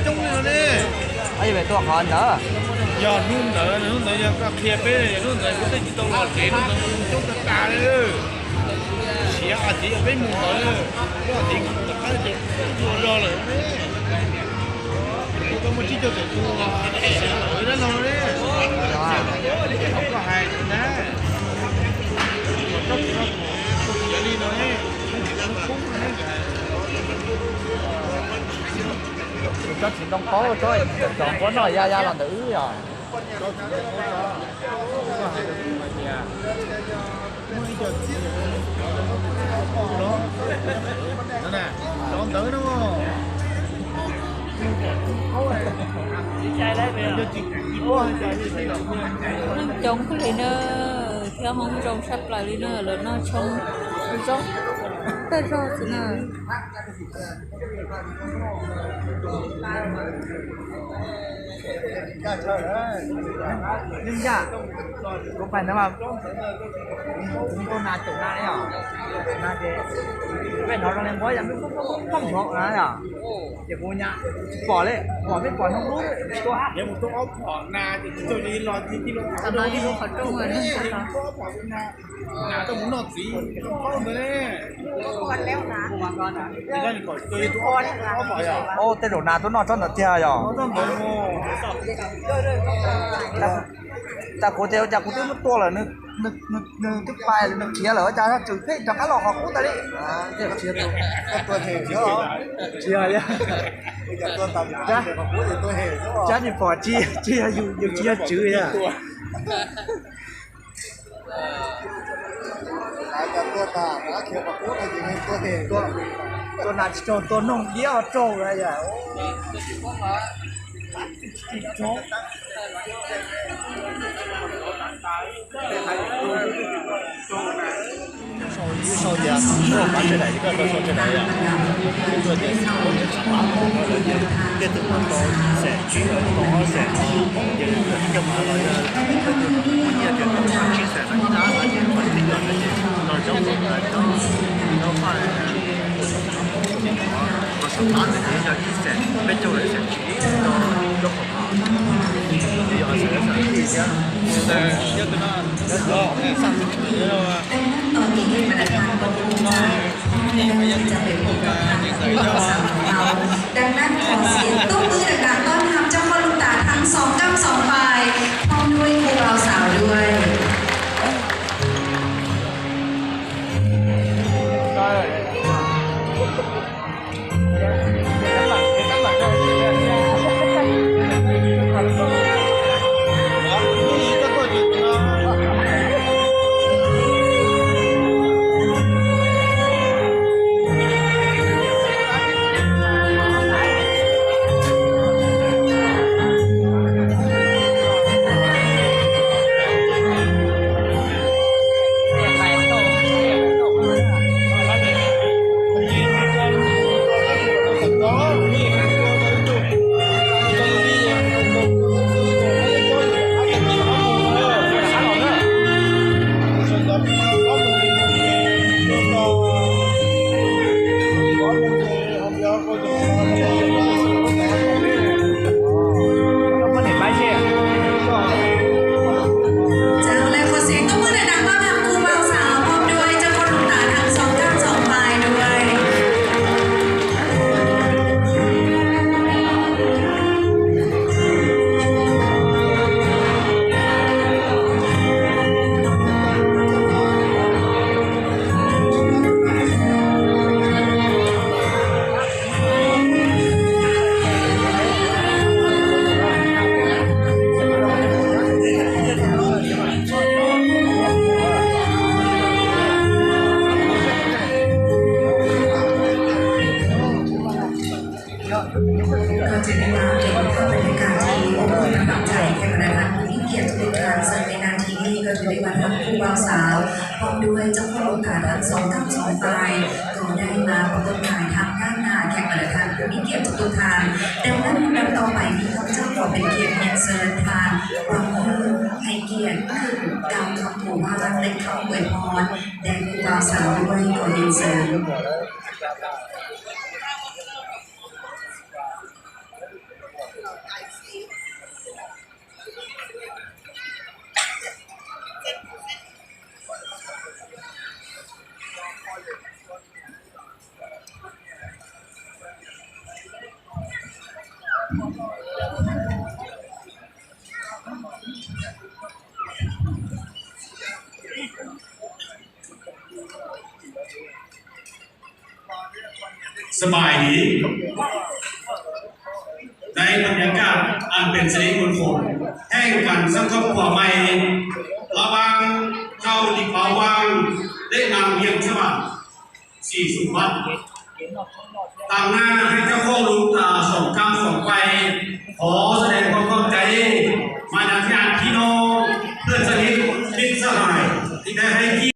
Coob li no ne. Tuaj qhov ntawd. Yog hnub ntawd, hnub ntawd yog koj qhia peb, hnub ntawd kuv twb tsis tau los tsev, hnub ntawd coob tag tag li. Siav as thiv yog peb mus ntawd, yog thiv kuv rov qab ces ua zog lawm ne. Kuv tau muaj tsib caug tawm tus siav lawm dab no ne. Koj hais na. Tsob txiv ntoo qaub, tsob cov nquab noj ya ya los ntawm wb yog. Neeg coob kawg li na, thiab hoob zoo tshaj plaws li na, lawv noj tshoob zoo tag zog xwb na. Neeg yaj, kuv pais ntawd mas kuv tuaj na caum na yom, na ces peb hnov zoo li nquab yog phooj hov na yom, ces kuv nyas tsis pom li, pom peb pom hnub lub tsis tua hab. Ub, tej zaum nas tuaj noj tsob ntawd tiag yog. Cas kuv tias ua cas kuv twb muab tua lawm, nws twb pais lawm, nws khiav lawm, ua cas tswm pheej rov qab los qhov qub tas li. Tsis yog, tsis yog, tsis pom tsis, tsis yog yus, yus tsis yog tswv yog. Tua nas tsis raug, tua noog diab raug yom. Sau tias tuaj pab sawv daws, koj tau sau sawv daws yom. Tuaj tias xav pab, lawv tias tej tug muaj tau xees tsib, tau ob xees no, ces lawv tuaj ib cag pab los yog tej tug muaj nyiaj tias tau tsib xees no ib nab no ces muaj tib yom no ces los zaub, zaub faj, ces qhov xav pab ntawd ces yog ib xees peb caug lawm xees tsib rau zaub qhov no. Ces yog xav xav thiab.ดังนั้นขอเสียงตบมือดังๆต้อนรับเจ้าพ่อลูกตาทั้งสองกล้ำสองปลายพร้อมด้วยครูบ่าวสาวด้วย Bao Sáo, pom đuôi trong khuôn lụa cả tháng sáu cắp sáu vai, có đây là có tồn tại tham gia là các ở tháng của ý kiến của tồn tại. Đừng đắn đắn tỏ bài đi không chắc có bệnh viện nhận sự tham quan hư hay kiện cử cao trong thủ hoa lệnh không quỷ hòn, để của Bao Sáo đuôi có hiện sự.สบายดี ในบรรยากาศอันเป็นสิริมงคลแห่งการสร้างครอบครัวใหม่ระหว่างเฒ่าหลีเปาว่างและนางเวียงสวัสดิ์ ศรีสุวัฒน์ ตางหน้าให้เจ้าของดวงตาสองก้าวสองไป ขอแสดงความขอบใจมายังญาติพี่น้องเพื่อนสนิทมิตรสหายที่ได้ให้เกียรติ